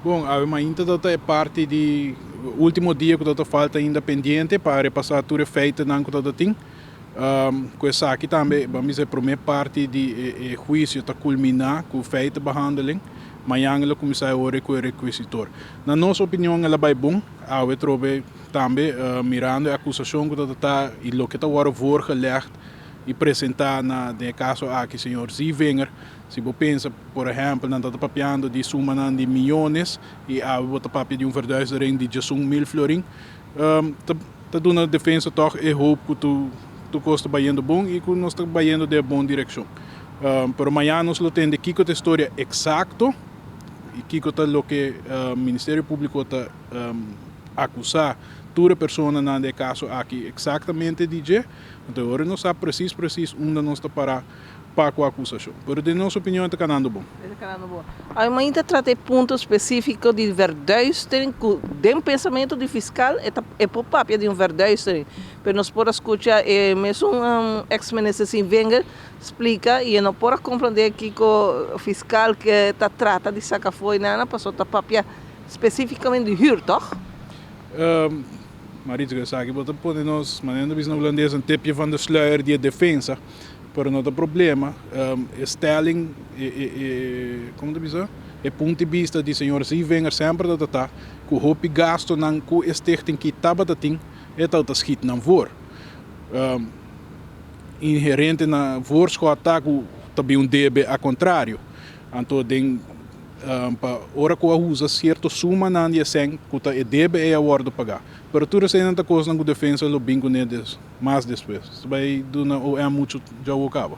Bon, ainda ta parti di último dia ku ta falta ainda pendiente pa repasá tur e feitennan ku tin. Ku esaki tambe, ban bisa, promé parti di e huisio ta kulminá ku feitenbehandeling. Mañan lo kuminsá awor ku e requisitor. Na nos opinion, el a bai bon. Awe trobe tambe, mirando e akusashon ku ta i loke ta worden voorgelegd i presentá na e kaso aki, señor Zievinger. Si bo pensa, por ehèmpel, nan ta papiando di suma di miónes i awe bo ta papia di un verduistering di 11 mil florin, ta duna defensa toch e hoop ku tur kos ta bayendo bon i ku nos ta bayendo den bon direkshon. Pero mañan nos lo tende kiko ta e historia eksakto i kiko ta loke Ministerio Públiko ta akusá tur persona na e kaso aki eksaktamente di dje. Anto, awor nos sa presis presis unda nos ta pará pa e akusashon. Pero den nos opinion ta kanando bon. Ta kanando bon. Ainda trata punto spesífiko di verduistering, den pensamentu di fiskal, e por papia di un verduistering. Pero nos por skucha mes un ex-minister Zievinger splika i no por komprondé ku e fiskal ku ta trata di saka afó nada, pasobra ta papia spesífikamente di huur, toch? Maritza, sabe, bo ta pone nos, manera bisa na hulandes, een tipje van de sluier di defensa, pero no ta problema. Stelling, kon ta bisa? E punto di bista di señor Zievinger semper ta ku hopi gastunan ku stichting ku tabata tin, e ta schiet naar voor. Inherente na voorschot ta ku tambe un debe a kontrario. Anto, den pa ora ku usa sierto suma nan di sen ku ta e debe e a wòrdu pagá. Pero tur esei ta kos ku defensa lo bin kuné mas despues. Bai duna o e muchu ya kaba.